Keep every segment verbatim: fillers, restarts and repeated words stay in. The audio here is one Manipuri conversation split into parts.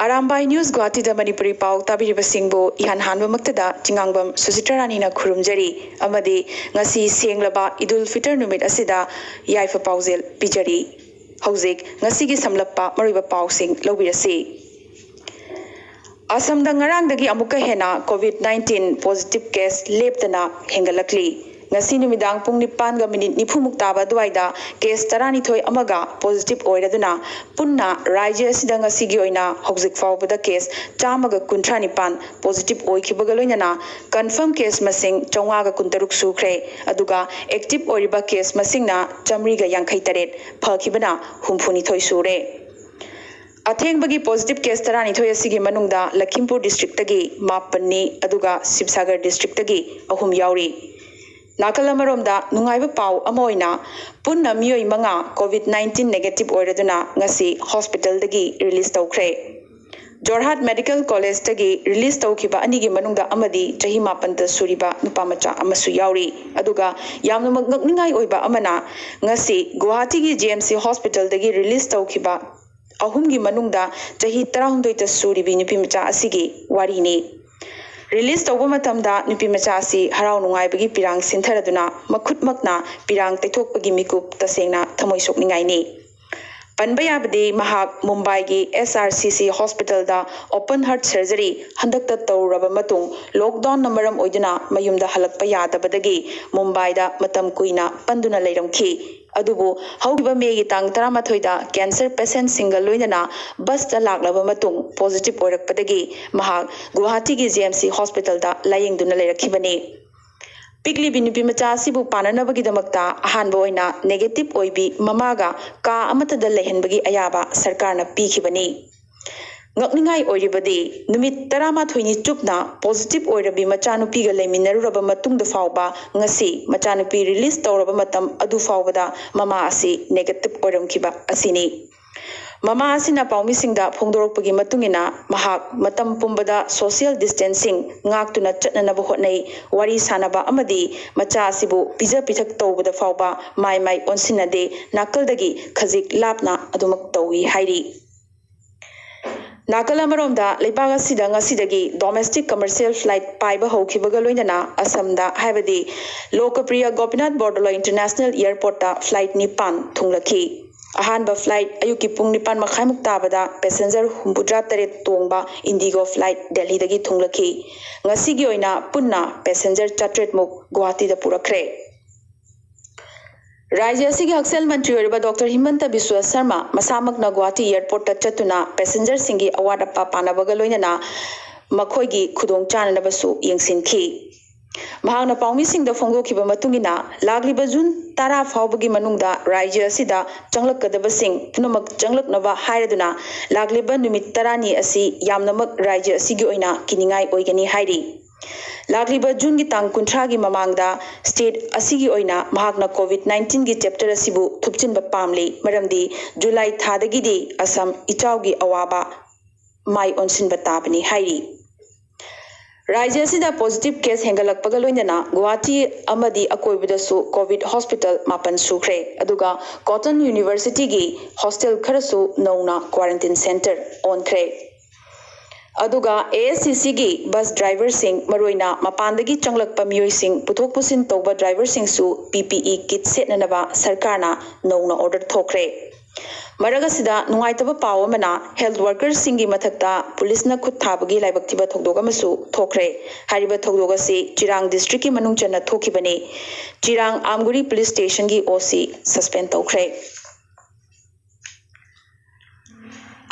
ꯑꯔꯥꯝꯕꯥꯏ ꯅ꯭ꯌꯨꯁ ꯒꯨꯋꯥꯍꯥꯇꯤꯗ ꯃꯅꯤꯄꯨꯔꯤ ꯄꯥꯎ ꯇꯥꯕꯤꯔꯤꯕꯁꯤꯡꯕꯨ ꯏꯍꯥꯟ ꯍꯥꯟꯕꯃꯛꯇꯗ ꯆꯤꯉꯥꯡꯕꯝ ꯁꯨꯖꯤꯇ꯭ꯔ ꯔꯥꯅꯤꯅ ꯈꯨꯔꯨꯝꯖꯔꯤ ꯑꯃꯗꯤ ꯉꯁꯤ ꯁꯦꯡꯂꯕ ꯏꯗꯨꯜ ꯐꯤꯇꯔ ꯅꯨꯃꯤꯠ ꯑꯁꯤꯗ ꯌꯥꯏꯐ ꯄꯥꯎꯖꯦꯜ ꯄꯤꯖꯔꯤ꯫ ꯍꯧꯖꯤꯛ ꯉꯁꯤꯒꯤ ꯁꯝꯂꯞꯄ ꯃꯔꯨꯑꯣꯏꯕ ꯄꯥꯎꯁꯤꯡ ꯂꯧꯕꯤꯔꯁꯤ꯫ ꯑꯁꯝꯗ ꯉꯔꯥꯡꯗꯒꯤ ꯑꯃꯨꯛꯀ ꯍꯦꯟꯅ ꯀꯣꯚꯤꯗ ꯅꯥꯏꯟꯇꯤꯟ ꯄꯣꯖꯤꯇꯤꯚ ꯀꯦꯁ ꯂꯦꯞꯇꯅ ꯍꯦꯟꯒꯠꯂꯛꯂꯤ꯫ ꯉꯁꯤ ꯅꯨꯃꯤꯗꯥꯡ ꯄꯨꯡ ꯅꯤꯄꯥꯟꯒ ꯃꯤꯅꯤꯠ ꯅꯤꯐꯨꯃꯨꯛ ꯇꯥꯕ ꯑꯗꯨꯋꯥꯏꯗ ꯀꯦꯁ ꯇꯔꯥꯅꯤꯊꯣꯏ ꯑꯃꯒ ꯄꯣꯖꯤꯇꯤꯚ ꯑꯣꯏꯔꯗꯨꯅ ꯄꯨꯟꯅ ꯔꯥꯖ꯭ꯌ ꯑꯁꯤꯗ ꯉꯁꯤꯒꯤ ꯑꯣꯏꯅ ꯍꯧꯖꯤꯛ ꯐꯥꯎꯕꯗ ꯀꯦꯁ ꯆꯥꯝꯃꯒ ꯀꯨꯟꯊ꯭ꯔꯥ ꯅꯤꯄꯥꯟ ꯄꯣꯖꯤꯇꯤꯚ ꯑꯣꯏꯈꯤꯕꯒ ꯂꯣꯏꯅꯅ ꯀꯟꯐꯥꯔꯝ ꯀꯦꯁ ꯃꯁꯤꯡ ꯆꯥꯝꯃꯉꯥꯒ ꯀꯨꯟꯇꯔꯨꯛ ꯁꯨꯈ꯭ꯔꯦ꯫ ꯑꯗꯨꯒ ꯑꯦꯛꯇꯤꯚ ꯑꯣꯏꯔꯤꯕ ꯀꯦꯁ ꯃꯁꯤꯡꯅ ꯆꯥꯝꯃꯔꯤꯒ ꯌꯥꯡꯈꯩ ꯇꯔꯦꯠ, ꯐꯈꯤꯕꯅ ꯍꯨꯝꯐꯨꯅꯤꯊꯣꯏ ꯁꯨꯔꯦ꯫ ꯑꯊꯦꯡꯕꯒꯤ ꯄꯣꯖꯤꯇꯤꯚ ꯀꯦꯁ ꯇꯔꯥꯅꯤꯊꯣꯏ ꯑꯁꯤꯒꯤ ꯃꯅꯨꯡꯗ ꯂꯈꯤꯝꯄꯨꯔ ꯗꯤꯁꯇ꯭ꯔꯤꯛꯇꯒꯤ ꯃꯥꯄꯟꯅꯤ, ꯑꯗꯨꯒ ꯁꯤꯕꯁꯥꯒꯔ ꯗꯤꯁꯇ꯭ꯔꯤꯛꯇꯒꯤ ꯑꯍꯨꯝ ꯌꯥꯎꯔꯤ꯫ ꯅꯥꯀꯜ ꯑꯃꯔꯣꯝꯗ ꯅꯨꯡꯉꯥꯏꯕ ꯄꯥꯎ ꯑꯃ ꯑꯣꯏꯅ ꯄꯨꯟꯅ ꯃꯤꯑꯣꯏ ꯃꯉꯥ ꯀꯣꯚꯤꯗ ꯅꯥꯏꯟꯇꯤꯟ ꯅꯦꯒꯦꯇꯤꯚ ꯑꯣꯏꯔꯗꯨꯅ ꯉꯁꯤ ꯍꯣꯁꯄꯤꯇꯥꯜꯗꯒꯤ ꯔꯤꯂꯤꯖ ꯇꯧꯈ꯭ꯔꯦ꯫ ꯖꯣꯔꯍꯥꯠ ꯃꯦꯗꯤꯀꯦꯜ ꯀꯣꯂꯦꯖꯇꯒꯤ ꯔꯤꯂꯤꯖ ꯇꯧꯈꯤꯕ ꯑꯅꯤꯒꯤ ꯃꯅꯨꯡꯗ ꯑꯃꯗꯤ ꯆꯍꯤ ꯃꯥꯄꯟꯗ ꯁꯨꯔꯤꯕ ꯅꯨꯄꯥ ꯃꯆꯥ ꯑꯃꯁꯨ ꯌꯥꯎꯔꯤ꯫ ꯑꯗꯨꯒ ꯌꯥꯝꯅꯃꯛ ꯉꯛꯅꯤꯡꯉꯥꯏ ꯑꯣꯏꯕ ꯑꯃꯅ ꯉꯁꯤ ꯒꯨꯋꯥꯍꯥꯇꯤꯒꯤ ꯖꯤ ꯑꯦꯝ ꯁꯤ ꯍꯣꯁꯄꯤꯇꯥꯜꯗꯒꯤ ꯔꯤꯂꯤꯖ ꯇꯧꯈꯤꯕ ꯑꯍꯨꯝꯒꯤ ꯃꯅꯨꯡꯗ ꯆꯍꯤ ꯇꯔꯥꯍꯨꯝꯗꯣꯏꯇ ꯁꯨꯔꯤꯕꯤ ꯅꯨꯄꯤ ꯃꯆꯥ ꯑꯁꯤꯒꯤ ꯋꯥꯔꯤꯅꯤ꯫ ꯔꯤꯂꯤꯖ ꯇꯧꯕ ꯃꯇꯝꯗ ꯅꯨꯄꯤ ꯃꯆꯥ ꯑꯁꯤ ꯍꯔꯥꯎ ꯅꯨꯡꯉꯥꯏꯕꯒꯤ ꯄꯤꯔꯥꯡ ꯁꯤꯟꯊꯔꯗꯨꯅ ꯃꯈꯨꯠꯃꯛꯅ ꯄꯤꯔꯥꯡ ꯇꯩꯊꯣꯛꯄꯒꯤ ꯃꯤꯀꯨꯞ ꯇꯁꯦꯡꯅ ꯊꯃꯣꯏ ꯁꯣꯛꯅꯤꯡꯉꯥꯏꯅꯤ꯫ ꯄꯟꯕ ꯌꯥꯕꯗꯤ ꯃꯍꯥꯛ ꯃꯨꯝꯕꯥꯏꯒꯤ ꯑꯦꯁ ꯑꯥꯔ ꯁꯤ ꯁꯤ ꯍꯣꯁꯄꯤꯇꯥꯜꯗ ꯑꯣꯄꯟ ꯍꯥꯔꯠ ꯁꯔꯖꯔꯤ ꯍꯟꯗꯛꯇ ꯇꯧꯔꯨꯔꯕ ꯃꯇꯨꯡ ꯂꯣꯛꯗꯥꯎꯟꯅ ꯃꯔꯝ ꯑꯣꯏꯗꯨꯅ ꯃꯌꯨꯝꯗ ꯍꯜꯂꯛꯄ ꯌꯥꯗꯕꯗꯒꯤ ꯃꯨꯝꯕꯥꯏꯗ ꯃꯇꯝ ꯀꯨꯏꯅ ꯄꯟꯗꯨꯅ ꯂꯩꯔꯝꯈꯤ꯫ ꯑꯗꯨꯕꯨ ꯍꯧꯈꯤꯕ ꯃꯦꯒꯤ ꯇꯥꯡ ꯇꯔꯥꯃꯥꯊꯣꯏꯗ ꯀꯦꯟꯁꯔ ꯄꯦꯁꯦꯟꯠꯁꯤꯡꯒ ꯂꯣꯏꯅꯅ ꯕꯁꯇ ꯂꯥꯛꯂꯕ ꯃꯇꯨꯡ ꯄꯣꯖꯤꯇꯤꯚ ꯑꯣꯏꯔꯛꯄꯗꯒꯤ ꯃꯍꯥꯛ ꯒꯨꯋꯥꯍꯥꯇꯤꯒꯤ ꯖꯤ ꯑꯦꯝ ꯁꯤ ꯍꯣꯁꯄꯤꯇꯥꯜꯗ ꯂꯥꯌꯦꯡꯗꯨꯅ ꯂꯩꯔꯛꯈꯤꯕꯅꯤ꯫ ꯄꯤꯛꯂꯤꯕꯤ ꯅꯨꯄꯤ ꯃꯆꯥ ꯑꯁꯤꯕꯨ ꯄꯥꯟꯅꯅꯕꯒꯤꯗꯃꯛꯇ ꯑꯍꯥꯟꯕ ꯑꯣꯏꯅ ꯅꯦꯒꯦꯇꯤꯚ ꯑꯣꯏꯕꯤ ꯃꯃꯥꯒ ꯀꯥ ꯑꯃꯠꯇꯗ ꯂꯩꯍꯟꯕꯒꯤ ꯑꯌꯥꯕ ꯁꯔꯀꯥꯔꯅ ꯄꯤꯈꯤꯕꯅꯤ꯫ ꯉꯛꯅꯤꯡꯉꯥꯏ ꯑꯣꯏꯔꯤꯕꯗꯤ ꯅꯨꯃꯤꯠ ꯇꯔꯥꯃꯥꯊꯣꯏꯅꯤ ꯆꯨꯞꯅ ꯄꯣꯖꯤꯇꯤꯚ ꯑꯣꯏꯔꯕꯤ ꯃꯆꯥꯅꯨꯄꯤꯒ ꯂꯩꯃꯤꯟꯅꯔꯨꯔꯕ ꯃꯇꯨꯡꯗ ꯐꯥꯎꯕ ꯉꯁꯤ ꯃꯆꯥꯅꯨꯄꯤ ꯔꯤꯂꯤꯖ ꯇꯧꯔꯕ ꯃꯇꯝ ꯑꯗꯨ ꯐꯥꯎꯕꯗ ꯃꯃꯥ ꯑꯁꯤ ꯅꯦꯒꯦꯇꯤꯚ ꯑꯣꯏꯔꯝꯈꯤꯕ ꯑꯁꯤꯅꯤ꯫ ꯃꯃꯥ ꯑꯁꯤꯅ ꯄꯥꯎꯃꯤꯁꯤꯡꯗ ꯐꯣꯡꯗꯣꯔꯛꯄꯒꯤ ꯃꯇꯨꯡ ꯏꯟꯅ ꯃꯍꯥꯛ ꯃꯇꯝ ꯄꯨꯝꯕꯗ ꯁꯣꯁꯤꯌꯦꯜ ꯗꯤꯁꯇꯦꯟꯁꯤꯡ ꯉꯥꯛꯇꯨꯅ ꯆꯠꯅꯅꯕ ꯍꯣꯠꯅꯩ꯫ ꯋꯥꯔꯤ ꯁꯥꯅꯕ ꯑꯃꯗꯤ ꯃꯆꯥ ꯑꯁꯤꯕꯨ ꯄꯤꯖ ꯄꯤꯊꯛ ꯇꯧꯕꯗ ꯐꯥꯎꯕ ꯃꯥꯏ ꯃꯥꯏ ꯑꯣꯟꯁꯤꯟꯅꯗꯦ, ꯅꯥꯀꯜꯗꯒꯤ ꯈꯖꯤꯛ ꯂꯥꯞꯅ ꯑꯗꯨꯃꯛ ꯇꯧꯏ ꯍꯥꯏꯔꯤ꯫ ꯅꯥꯀꯜ ꯑꯃꯔꯣꯝꯗ, ꯂꯩꯕꯥꯛ ꯑꯁꯤꯗ ꯉꯁꯤꯗꯒꯤ domestic commercial flight ꯄꯥꯏꯕ ꯍꯧꯈꯤꯕꯒ ꯂꯣꯏꯅꯅ ꯑꯁꯝꯗ, ꯍꯥꯏꯕꯗꯤ ꯂꯣꯀꯄ꯭ꯔꯤꯌꯥ ꯒꯣꯄꯤꯅꯥꯊ ꯕꯣꯔꯗꯣꯂꯣꯏ International Airportꯇ flight ꯅꯤꯄꯥꯟ ꯊꯨꯡꯂꯈꯤ꯫ ꯑꯍꯥꯟꯕ flight ꯑꯌꯨꯛꯀꯤ ꯄꯨꯡ ꯅꯤꯄꯥꯟ ꯃꯈꯥꯏꯃꯨꯛ ꯇꯥꯕꯗ passenger ꯍꯨꯝꯐꯨꯇꯔꯥ ꯇꯔꯦꯠ ꯇꯣꯡꯕ IndiGo flight ꯗꯦꯜꯍꯤꯗꯒꯤ ꯊꯨꯡꯂꯈꯤ꯫ ꯉꯁꯤꯒꯤ ꯑꯣꯏꯅ ꯄꯨꯟꯅ passenger ꯆꯥꯇ꯭ꯔꯦꯠꯃꯨꯛ ꯒꯨꯋꯥꯍꯥꯇꯤꯗ ꯄꯨꯔꯛꯈ꯭ꯔꯦ꯫ ꯔꯥꯖ꯭ꯌ ꯑꯁꯤꯒꯤ ꯍꯛꯁꯦꯜ ꯃꯟꯇ꯭ꯔꯤ ꯑꯣꯏꯔꯤꯕ ꯗꯣꯛꯇꯔ ꯍꯤꯃꯟꯇ ꯕꯤꯁ꯭ꯋ ꯁꯔꯃ ꯃꯁꯥꯃꯛꯅ ꯒꯨꯋꯥꯍꯥꯇꯤ airportꯇ ꯆꯠꯇꯨꯅ passengerꯁꯤꯡꯒꯤ ꯑꯋꯥꯠ ꯑꯄꯥ ꯄꯥꯅꯕꯒ ꯂꯣꯏꯅꯅ ꯃꯈꯣꯏꯒꯤ ꯈꯨꯗꯣꯡ ꯆꯥꯅꯅꯕꯁꯨ ꯌꯦꯡꯁꯤꯟꯈꯤ꯫ ꯃꯍꯥꯛꯅ ꯄꯥꯎꯃꯤꯁꯤꯡꯗ ꯐꯣꯡꯗꯣꯛꯈꯤꯕ ꯃꯇꯨꯡ ꯏꯟꯅ, ꯂꯥꯛꯂꯤꯕ ꯖꯨꯟ ꯇꯔꯥ ꯐꯥꯎꯕꯒꯤ ꯃꯅꯨꯡꯗ ꯔꯥꯖ꯭ꯌ ꯑꯁꯤꯗ ꯆꯪꯂꯛꯀꯗꯕꯁꯤꯡ ꯄꯨꯝꯅꯃꯛ ꯆꯪꯂꯛꯅꯕ ꯍꯥꯏꯔꯗꯨꯅ, ꯂꯥꯛꯂꯤꯕ ꯅꯨꯃꯤꯠ ꯇꯔꯥꯅꯤ ꯑꯁꯤ ꯌꯥꯝꯅꯃꯛ ꯔꯥꯖ꯭ꯌ ꯑꯁꯤꯒꯤ ꯑꯣꯏꯅ ꯀꯤꯅꯤꯡꯉꯥꯏ ꯑꯣꯏꯒꯅꯤ ꯍꯥꯏꯔꯤ꯫ ꯂꯥꯛꯂꯤꯕ ꯖꯨꯟꯒꯤ ꯇꯥꯡ ꯀꯨꯟꯊ꯭ꯔꯥꯒꯤ ꯃꯃꯥꯡꯗ state ꯑꯁꯤꯒꯤ ꯑꯣꯏꯅ ꯃꯍꯥꯛꯅ COVID nineteenꯒꯤ chapter ꯑꯁꯤꯕꯨ ꯊꯨꯞꯆꯤꯟꯕ ꯄꯥꯝꯂꯤ, ꯃꯔꯝꯗꯤ ꯖꯨꯂꯥꯏ ꯊꯥꯗꯒꯤꯗꯤ ꯑꯁꯥꯝ ꯏꯆꯥꯎꯒꯤ ꯑꯋꯥꯕ ꯃꯥꯏ ꯑꯣꯟꯁꯤꯟꯕ ꯇꯥꯕꯅꯤ ꯍꯥꯏꯔꯤ꯫ ꯔꯥꯖ꯭ꯌ ꯑꯁꯤꯗ positive case ꯍꯦꯟꯒꯠꯂꯛꯄꯒ ꯂꯣꯏꯅꯅ ꯒꯨꯋꯥꯍꯥꯇꯤ ꯑꯃꯗꯤ ꯑꯀꯣꯏꯕꯗꯁꯨ COVID hospital ꯃꯥꯄꯟ ꯁꯨꯈ꯭ꯔꯦ, ꯑꯗꯨꯒ Cotton Universityꯒꯤ hostel ꯈꯔꯁꯨ ꯅꯧꯅ quarantine centre ꯑꯣꯟꯈ꯭ꯔꯦ꯫ ꯑꯗꯨꯒ ASCCꯒꯤ bus driverꯁꯤꯡ, ꯃꯔꯨꯑꯣꯏꯅ ꯃꯄꯥꯟꯗꯒꯤ ꯆꯪꯂꯛꯄ ꯃꯤꯑꯣꯏꯁꯤꯡ ꯄꯨꯊꯣꯛ ꯄꯨꯁꯤꯟ ꯇꯧꯕ driverꯁꯤꯡꯁꯨ PPE kit ꯁꯦꯠꯅꯅꯕ ꯁꯔꯀꯥꯔꯅ ꯅꯧꯅ order ꯊꯣꯛꯈ꯭ꯔꯦ꯫ ꯃꯔꯛ ꯑꯁꯤꯗ ꯅꯨꯡꯉꯥꯏꯇꯕ ꯄꯥꯎ ꯑꯃꯅ health workerꯁꯤꯡꯒꯤ ꯃꯊꯛꯇ ꯄꯨꯂꯤꯁꯅ ꯈꯨꯠ ꯊꯥꯕꯒꯤ ꯂꯥꯏꯕꯛ ꯊꯤꯕ ꯊꯧꯗꯣꯛ ꯑꯃꯁꯨ ꯊꯣꯛꯈ꯭ꯔꯦ꯫ ꯍꯥꯏꯔꯤꯕ ꯊꯧꯗꯣꯛ ꯑꯁꯤ ꯆꯤꯔꯥꯡ districtꯀꯤ ꯃꯅꯨꯡ ꯆꯟꯅ ꯊꯣꯛꯈꯤꯕꯅꯤ꯫ ꯆꯤꯔꯥꯡ ꯑꯥꯝꯒꯨꯔꯤ police stationꯒꯤ OC suspend ꯇꯧꯈ꯭ꯔꯦ꯫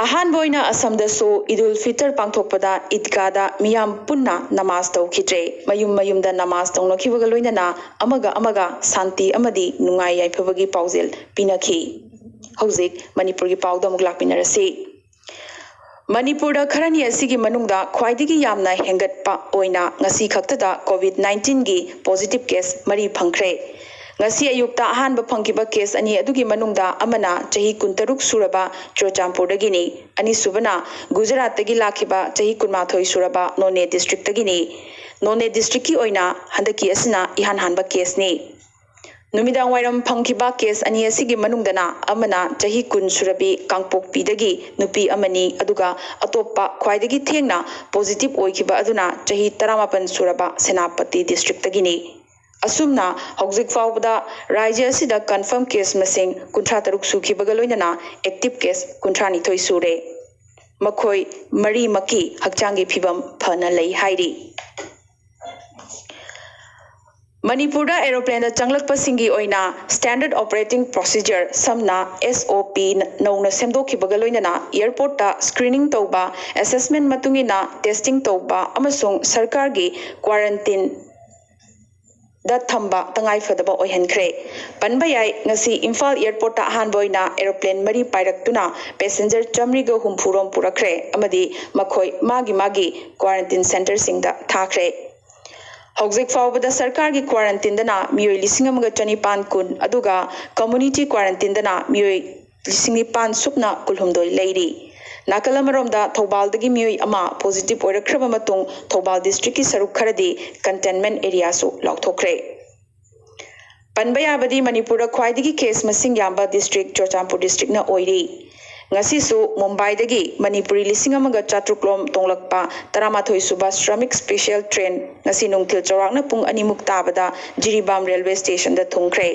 ꯑꯍꯥꯟꯕ ꯑꯣꯏꯅ ꯑꯁꯥꯝꯗꯁꯨ ꯏꯗꯨꯜ ꯐꯤꯇꯔ ꯄꯥꯡꯊꯣꯛꯄꯗ ꯏꯗꯒꯥꯗ ꯃꯤꯌꯥꯝ ꯄꯨꯟꯅ ꯅꯃꯥꯖ ꯇꯧꯈꯤꯗ꯭ꯔꯦ꯫ ꯃꯌꯨꯝ ꯃꯌꯨꯝꯗ ꯅꯃꯥꯖ ꯇꯧꯅꯈꯤꯕꯒ ꯂꯣꯏꯅꯅ ꯑꯃꯒ ꯑꯃꯒ ꯁꯥꯟꯇꯤ ꯑꯃꯗꯤ ꯅꯨꯡꯉꯥꯏ ꯌꯥꯏꯐꯕꯒꯤ ꯄꯥꯎꯖꯦꯜ ꯄꯤꯅꯈꯤ꯫ ꯍꯧꯖꯤꯛ ꯃꯅꯤꯄꯨꯔꯒꯤ ꯄꯥꯎꯗ ꯑꯃꯨꯛ ꯂꯥꯛꯃꯤꯟꯅꯔꯁꯤ꯫ ꯃꯅꯤꯄꯨꯔꯗ ꯈꯔꯅꯤ ꯑꯁꯤꯒꯤ ꯃꯅꯨꯡꯗ ꯈ꯭ꯋꯥꯏꯗꯒꯤ ꯌꯥꯝꯅ ꯍꯦꯟꯒꯠꯄ ꯑꯣꯏꯅ ꯉꯁꯤ ꯈꯛꯇꯗ COVID nineteenꯒꯤ positive case ꯃꯔꯤ ꯐꯪꯈ꯭ꯔꯦ꯫ ꯉꯁꯤ ꯑꯌꯨꯛꯇ ꯑꯍꯥꯟꯕ ꯐꯪꯈꯤꯕ case ꯑꯅꯤ ꯑꯗꯨꯒꯤ ꯃꯅꯨꯡꯗ ꯑꯃꯅ ꯆꯍꯤ ꯀꯨꯟꯇꯔꯨꯛ ꯁꯨꯔꯕ ꯆꯨꯔꯆꯥꯟꯄꯨꯔꯗꯒꯤꯅꯤ, ꯑꯅꯤꯁꯨꯕꯅ ꯒꯨꯖꯔꯥꯠꯇꯒꯤ ꯂꯥꯛꯈꯤꯕ ꯆꯍꯤ ꯀꯨꯟꯃꯥꯊꯣꯏ ꯁꯨꯔꯕ ꯅꯣꯅꯦ districtꯇꯒꯤꯅꯤ꯫ ꯅꯣꯅꯦ districtꯀꯤ ꯑꯣꯏꯅ ꯍꯟꯗꯛꯀꯤ ꯑꯁꯤꯅ ꯏꯍꯥꯟ ꯍꯥꯟꯕ caseꯅꯤ꯫ ꯅꯨꯃꯤꯗꯥꯡ ꯋꯥꯏꯔꯝ ꯐꯪꯈꯤꯕ ꯀꯦꯁ ꯑꯅꯤ ꯑꯁꯤꯒꯤ ꯃꯅꯨꯡꯗꯅ ꯑꯃꯅ ꯆꯍꯤ ꯀꯨꯟ ꯁꯨꯔꯕꯤ ꯀꯥꯡꯄꯣꯛꯄꯤꯗꯒꯤ ꯅꯨꯄꯤ ꯑꯃꯅꯤ, ꯑꯗꯨꯒ ꯑꯇꯣꯞꯄ ꯈ꯭ꯋꯥꯏꯗꯒꯤ ꯊꯦꯡꯅ ꯄꯣꯖꯤꯇꯤꯚ ꯑꯣꯏꯈꯤꯕ ꯑꯗꯨꯅ ꯆꯍꯤ ꯇꯔꯥꯃꯥꯄꯟ ꯁꯨꯔꯕ ꯁꯦꯅꯥꯄꯇꯤ ꯗꯤꯁꯇ꯭ꯔꯤꯛꯇꯒꯤꯅꯤ꯫ ꯑꯁꯨꯝꯅ ꯍꯧꯖꯤꯛ ꯐꯥꯎꯕꯗ ꯔꯥꯖ꯭ꯌ ꯑꯁꯤꯗ ꯀꯟꯐꯥꯔꯝ ꯀꯦꯁ ꯃꯁꯤꯡ ꯀꯨꯟꯊ꯭ꯔꯥ ꯇꯔꯨꯛ ꯁꯨꯈꯤꯕꯒ ꯂꯣꯏꯅꯅ ꯑꯦꯛꯇꯤꯚ ꯀꯦꯁ ꯀꯨꯟꯊ꯭ꯔꯥ ꯅꯤꯊꯣꯏ ꯁꯨꯔꯦ꯫ ꯃꯈꯣꯏ ꯃꯔꯤꯃꯛꯀꯤ ꯍꯛꯆꯥꯡꯒꯤ ꯐꯤꯕꯝ ꯐꯅ ꯂꯩ ꯍꯥꯏꯔꯤ꯫ ꯃꯅꯤꯄꯨꯔꯗ ꯑꯦꯔꯣꯄ꯭ꯂꯦꯟꯗ ꯆꯪꯂꯛꯄꯁꯤꯡꯒꯤ ꯑꯣꯏꯅ ꯁ꯭ꯇꯦꯟꯗꯔꯗ ꯑꯣꯄꯔꯦꯇꯤꯡ ꯄ꯭ꯔꯣꯁꯤꯖꯔ, ꯁꯝꯅ ꯑꯦꯁ ꯑꯣ ꯄꯤ ꯅꯧꯅ ꯁꯦꯝꯗꯣꯛꯈꯤꯕꯒ ꯂꯣꯏꯅꯅ ꯑꯦꯌꯔꯄꯣꯔꯠꯇ ꯁ꯭ꯀ꯭ꯔꯤꯅꯤꯡ ꯇꯧꯕ, ꯑꯦꯁꯦꯁꯃꯦꯟ ꯃꯇꯨꯡ ꯏꯟꯅ ꯇꯦꯁꯇꯤꯡ ꯇꯧꯕ ꯑꯃꯁꯨꯡ ꯁꯔꯀꯥꯔꯒꯤ ꯀ꯭ꯋꯥꯔꯟꯇꯤꯟ ꯗ ꯊꯝꯕ ꯇꯉꯥꯏꯐꯗꯕ ꯑꯣꯏꯍꯟꯈ꯭ꯔꯦ꯫ ꯄꯟꯕ ꯌꯥꯏ, ꯉꯁꯤ ꯏꯝꯐꯥꯜ ꯑꯦꯌꯔꯄꯣꯔꯠꯇ ꯑꯍꯥꯟꯕ ꯑꯣꯏꯅ ꯑꯦꯔꯣꯄ꯭ꯂꯦꯟ ꯃꯔꯤ ꯄꯥꯏꯔꯛꯇꯨꯅ ꯄꯦꯁꯦꯟꯖꯔ ꯆꯥꯃꯔꯤꯒ ꯍꯨꯝꯐꯨ ꯔꯣꯝ ꯄꯨꯔꯛꯈ꯭ꯔꯦ ꯑꯃꯗꯤ ꯃꯈꯣꯏ ꯃꯥꯒꯤ ꯃꯥꯒꯤ ꯀ꯭ꯋꯥꯔꯟꯇꯤꯟ ꯁꯦꯟꯇꯔꯁꯤꯡꯗ ꯊꯥꯈ꯭ꯔꯦ꯫ ꯍꯧꯖꯤꯛ ꯐꯥꯎꯕꯗ ꯁꯔꯀꯥꯔꯒꯤ ꯀ꯭ꯋꯥꯔꯟꯇꯤꯟꯗꯅ ꯃꯤꯑꯣꯏ ꯂꯤꯁꯤꯡ ꯑꯃꯒ ꯆꯅꯤꯄꯥꯟ ꯀꯨꯟ, ꯑꯗꯨꯒ ꯀꯝꯃ꯭ꯌꯨꯅꯤꯇꯤ ꯀ꯭ꯋꯥꯔꯟꯇꯤꯟꯗꯅ ꯃꯤꯑꯣꯏ ꯂꯤꯁꯤꯡ ꯅꯤꯄꯥꯟ ꯁꯨꯞꯅ ꯀꯨꯟꯍꯨꯝꯗꯣꯏ ꯂꯩꯔꯤ꯫ ꯅꯥꯀꯜ ꯑꯃꯔꯣꯝꯗ, ꯊꯧꯕꯥꯜꯗꯒꯤ ꯃꯤꯑꯣꯏ ꯑꯃ ꯄꯣꯖꯤꯇꯤꯚ ꯑꯣꯏꯔꯛꯈ꯭ꯔꯕ ꯃꯇꯨꯡ ꯊꯧꯕꯥꯜ ꯗꯤꯁꯇ꯭ꯔꯤꯛꯀꯤ ꯁꯔꯨꯛ ꯈꯔꯗꯤ ꯀꯟꯇꯦꯟꯃꯦꯟ ꯑꯦꯔꯤꯌꯥꯁꯨ ꯂꯥꯎꯊꯣꯛꯈ꯭ꯔꯦ꯫ ꯄꯟꯕ ꯌꯥꯕꯗꯤ ꯃꯅꯤꯄꯨꯔꯗ ꯈ꯭ꯋꯥꯏꯗꯒꯤ ꯀꯦꯁ ꯃꯁꯤꯡ ꯌꯥꯝꯕ ꯗꯤꯁꯇ꯭ꯔꯤꯛ ꯆꯨꯔꯆꯥꯟꯄꯨꯔ ꯗꯤꯁꯇ꯭ꯔꯤꯛꯅ ꯑꯣꯏꯔꯤ꯫ ꯉꯁꯤꯁꯨ ꯃꯨꯝꯕꯥꯏꯗꯒꯤ ꯃꯅꯤꯄꯨꯔꯤ ꯂꯤꯁꯤꯡ ꯑꯃꯒ ꯆꯥꯇ꯭ꯔꯨꯛ ꯂꯣꯝ ꯇꯣꯡꯂꯛꯄ ꯇꯔꯥꯃꯥꯊꯣꯏ ꯁꯨꯕ ꯁ꯭ꯔꯃꯤꯛ ꯁ꯭ꯄꯦꯁꯤꯌꯦꯜ ꯇ꯭ꯔꯦꯟ ꯉꯁꯤ ꯅꯨꯡꯊꯤꯜ ꯆꯥꯎꯔꯥꯛꯅ ꯄꯨꯡ ꯑꯅꯤꯃꯨꯛ ꯇꯥꯕꯗ ꯖꯤꯔꯤꯕꯥꯝ ꯔꯦꯜꯋꯦ ꯁ꯭ꯇꯦꯁꯟꯗ ꯊꯨꯡꯈ꯭ꯔꯦ꯫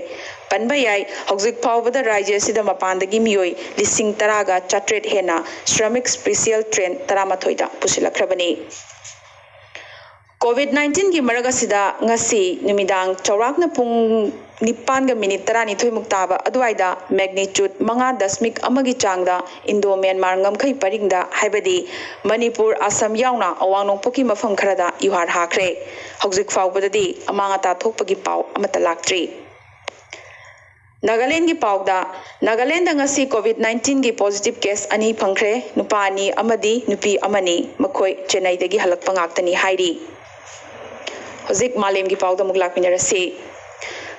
ꯄꯟꯕ ꯌꯥꯏ, ꯍꯧꯖꯤꯛ ꯐꯥꯎꯕꯗ ꯔꯥꯖ꯭ꯌ ꯑꯁꯤꯗ ꯃꯄꯥꯟꯗꯒꯤ ꯃꯤꯑꯣꯏ ꯂꯤꯁꯤꯡ ꯇꯔꯥꯒ ꯆꯥꯇ꯭ꯔꯦꯠ ꯍꯦꯟꯅ ꯁ꯭ꯔꯃꯤꯛ ꯁ꯭ꯄꯦꯁꯤꯌꯦꯜ ꯇ꯭ꯔꯦꯟ ꯇꯔꯥꯃꯥꯊꯣꯏꯗ ꯄꯨꯁꯤꯜꯂꯛꯈ꯭ꯔꯕꯅꯤ꯫ ꯀꯣꯚꯤꯗ ꯅꯥꯏꯟꯇꯤꯟꯒꯤ ꯃꯔꯛ ꯑꯁꯤꯗ ꯉꯁꯤ ꯅꯨꯃꯤꯗꯥꯡ ꯆꯥꯎꯔꯥꯛꯅ ꯄꯨꯡ ꯅꯤꯄꯥꯟꯒ ꯃꯤꯅꯤꯠ ꯇꯔꯥꯅꯤꯊꯣꯏꯃꯨꯛ ꯇꯥꯕ ꯑꯗꯨꯋꯥꯏꯗ ꯃꯦꯒꯅꯤꯆꯨꯠ ꯃꯉꯥ ꯗꯁꯃꯤꯛ ꯑꯃꯒꯤ ꯆꯥꯡꯗ ꯏꯟꯗꯣ ꯃ꯭ꯌꯥꯟꯃꯥꯔ ꯉꯝꯈꯩ ꯄꯔꯤꯡꯗ, ꯍꯥꯏꯕꯗꯤ ꯃꯅꯤꯄꯨꯔ, ꯑꯁꯥꯝ ꯌꯥꯎꯅ ꯑꯋꯥꯡ ꯅꯣꯡꯄꯣꯛꯀꯤ ꯃꯐꯝ ꯈꯔꯗ ꯌꯨꯍꯥꯔ ꯍꯥꯈ꯭ꯔꯦ꯫ ꯍꯧꯖꯤꯛ ꯐꯥꯎꯕꯗꯗꯤ ꯑꯃꯥꯡ ꯑꯇꯥ ꯊꯣꯛꯄꯒꯤ ꯄꯥꯎ ꯑꯃꯠꯇ ꯂꯥꯛꯇ꯭ꯔꯤ꯫ ꯅꯥꯒꯥꯂꯦꯟꯒꯤ ꯄꯥꯎꯗ, ꯅꯥꯒꯥꯂꯦꯟꯗ ꯉꯁꯤ ꯀꯣꯚꯤꯗ ꯅꯥꯏꯟꯇꯤꯟꯒꯤ ꯄꯣꯖꯤꯇꯤꯚ ꯀꯦꯁ ꯑꯅꯤ ꯐꯪꯈ꯭ꯔꯦ꯫ ꯅꯨꯄꯥ ꯑꯅꯤ ꯑꯃꯗꯤ ꯅꯨꯄꯤ ꯑꯃꯅꯤ꯫ ꯃꯈꯣꯏ ꯆꯦꯟꯅꯩꯗꯒꯤ ꯍꯜꯂꯛꯄ ꯉꯥꯛꯇꯅꯤ ꯍꯥꯏꯔꯤ꯫ ꯍꯧꯖꯤꯛ ꯃꯥꯂꯦꯝꯒꯤ ꯄꯥꯎꯗ ꯑꯃꯨꯛ ꯂꯥꯛꯃꯤꯟꯅꯔꯁꯤ꯫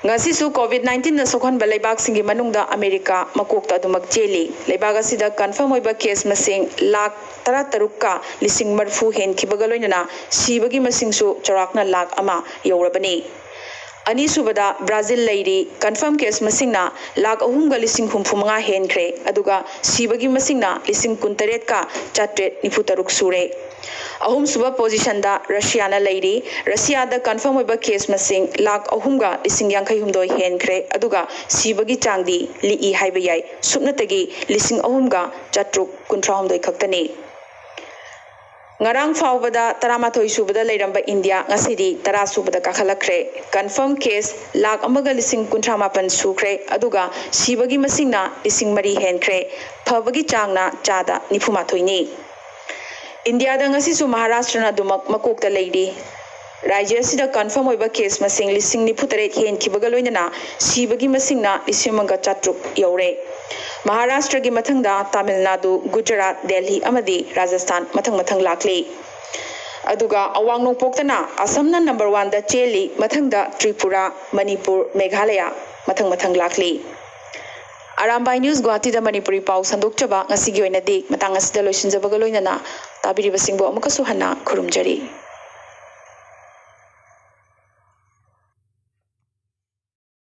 ꯉꯁꯤꯁꯨ ꯀꯣꯚꯤꯗ ꯅꯥꯏꯟꯇꯤꯟꯅ ꯁꯣꯛꯍꯟꯕ ꯂꯩꯕꯥꯛꯁꯤꯡꯒꯤ ꯃꯅꯨꯡꯗ ꯑꯃꯦꯔꯤꯀꯥ ꯃꯀꯣꯛꯇ ꯑꯗꯨꯃꯛ ꯆꯦꯜꯂꯤ꯫ ꯂꯩꯕꯥꯛ ꯑꯁꯤꯗ ꯀꯟꯐꯥꯔꯝ ꯑꯣꯏꯕ ꯀꯦꯁ ꯃꯁꯤꯡ ꯂꯥꯈ ꯇꯔꯥꯇꯔꯨꯛꯀ ꯂꯤꯁꯤꯡ ꯃꯔꯤꯐꯨ ꯍꯦꯟꯈꯤꯕꯒ ꯂꯣꯏꯅꯅ ꯁꯤꯕꯒꯤ ꯃꯁꯤꯡꯁꯨ ꯆꯥꯎꯔꯥꯛꯅ ꯂꯥꯈ ꯑꯃ ꯌꯧꯔꯕꯅꯤ꯫ ꯑꯅꯤꯁꯨꯕꯗ ꯕ꯭ꯔꯥꯖꯤꯜ ꯂꯩꯔꯤ꯫ ꯀꯟꯐꯥꯔꯝ ꯀꯦꯁ ꯃꯁꯤꯡꯅ ꯂꯥꯈ ꯑꯍꯨꯝꯒ ꯂꯤꯁꯤꯡ ꯍꯨꯝꯐꯨ ꯃꯉꯥ ꯍꯦꯟꯈ꯭ꯔꯦ, ꯑꯗꯨꯒ ꯁꯤꯕꯒꯤ ꯃꯁꯤꯡꯅ ꯂꯤꯁꯤꯡ ꯀꯨꯟꯇꯔꯦꯠꯀ ꯆꯥꯇ꯭ꯔꯦꯠ ꯅꯤꯐꯨ ꯇꯔꯨꯛ ꯁꯨꯔꯦ꯫ ꯑꯍꯨꯝꯁꯨꯕ ꯄꯣꯖꯤꯁꯟꯗ ꯔꯁꯤꯌꯥꯅ ꯂꯩꯔꯤ꯫ ꯔꯁꯤꯌꯥꯗ ꯀꯟꯐꯥꯔꯝ ꯑꯣꯏꯕ ꯀꯦꯁ ꯃꯁꯤꯡ ꯂꯥꯈ ꯑꯍꯨꯝꯒ ꯂꯤꯁꯤꯡ ꯌꯥꯡꯈꯩ ꯍꯨꯝꯗꯣꯏ ꯍꯦꯟꯈ꯭ꯔꯦ, ꯑꯗꯨꯒ ꯁꯤꯕꯒꯤ ꯆꯥꯡꯗꯤ ꯂꯤꯛꯏ ꯍꯥꯏꯕ ꯌꯥꯏ, ꯁꯨꯞꯅꯇꯒꯤ ꯂꯤꯁꯤꯡ ꯑꯍꯨꯝꯒ ꯆꯥꯇ꯭ꯔꯨꯛ ꯀꯨꯟꯊ꯭ꯔꯥ ꯍꯨꯝꯗꯣꯏ ꯈꯛꯇꯅꯤ꯫ ꯉꯔꯥꯡ ꯐꯥꯎꯕꯗ ꯇꯔꯥꯃꯥꯊꯣꯏ ꯁꯨꯕꯗ ꯂꯩꯔꯝꯕ ꯏꯟꯗꯤꯌꯥ ꯉꯁꯤꯗꯤ ꯇꯔꯥ ꯁꯨꯕꯗ ꯀꯥꯈꯠꯂꯛꯈ꯭ꯔꯦ꯫ ꯀꯟꯐꯥꯔꯝ ꯀꯦꯁ ꯂꯥꯈ ꯑꯃꯒ ꯂꯤꯁꯤꯡ ꯀꯨꯟꯊ꯭ꯔꯥ ꯃꯥꯄꯟ ꯁꯨꯈ꯭ꯔꯦ, ꯑꯗꯨꯒ ꯁꯤꯕꯒꯤ ꯃꯁꯤꯡꯅ ꯂꯤꯁꯤꯡ ꯃꯔꯤ ꯍꯦꯟꯈ꯭ꯔꯦ꯫ ꯐꯕꯒꯤ ꯆꯥꯡꯅ ꯆꯥꯗ ꯅꯤꯐꯨ ꯃꯥꯊꯣꯏꯅꯤ꯫ ꯏꯟꯗꯤꯌꯥꯗ ꯉꯁꯤꯁꯨ ꯃꯍꯥꯔꯥꯁꯇ꯭ꯔꯅ ꯑꯗꯨꯃꯛ ꯃꯀꯣꯛꯇ ꯂꯩꯔꯤ꯫ ꯔꯥꯖ꯭ꯌ ꯑꯁꯤꯗ ꯀꯟꯐꯥꯔꯝ ꯑꯣꯏꯕ ꯀꯦꯁ ꯃꯁꯤꯡ ꯂꯤꯁꯤꯡ ꯅꯤꯐꯨ ꯇꯔꯦꯠ ꯍꯦꯟꯈꯤꯕꯒ ꯂꯣꯏꯅꯅ ꯁꯤꯕꯒꯤ ꯃꯁꯤꯡꯅ ꯂꯤꯁꯤꯡ ꯑꯃꯒ ꯆꯥꯇ꯭ꯔꯨꯛ ꯌꯧꯔꯦ꯫ ꯃꯍꯥꯔꯥꯁꯇ꯭ꯔꯒꯤ ꯃꯊꯪꯗ ꯇꯥꯃꯤꯜ ꯅꯥꯗꯨ, ꯒꯨꯖꯔꯥꯠ, ꯗꯦꯜꯍꯤ ꯑꯃꯗꯤ ꯔꯥꯖꯁꯊꯥꯟ ꯃꯊꯪ ꯃꯊꯪ ꯂꯥꯛꯂꯤ꯫ ꯑꯗꯨꯒ ꯑꯋꯥꯡ ꯅꯣꯡꯄꯣꯛꯇꯅ ꯑꯁꯝꯅ ꯅꯝꯕꯔ ꯋꯥꯟꯗ ꯆꯦꯜꯂꯤ, ꯃꯊꯪꯗ ꯇ꯭ꯔꯤꯄꯨꯔꯥ, ꯃꯅꯤꯄꯨꯔ, ꯃꯦꯘꯥꯂꯌꯥ ꯃꯊꯪ ꯃꯊꯪ ꯂꯥꯛꯂꯤ꯫ ꯑꯔꯥꯝꯕꯥꯏ ꯅ꯭ꯌꯨꯁ ꯒꯨꯋꯥꯍꯥꯇꯤꯗ ꯃꯅꯤꯄꯨꯔꯤ ꯄꯥꯎ ꯁꯟꯗꯣꯛꯆꯕ ꯉꯁꯤꯒꯤ ꯑꯣꯏꯅꯗꯤ ꯃꯇꯥꯡ ꯑꯁꯤꯗ ꯂꯣꯏꯁꯤꯟꯖꯕꯒ ꯂꯣꯏꯅꯅ ꯇꯥꯕꯤꯔꯤꯕꯁꯤꯡꯕꯨ ꯑꯃꯨꯛꯀꯁꯨ ꯍꯟꯅ ꯈꯨꯔꯨꯝꯖꯔꯤ꯫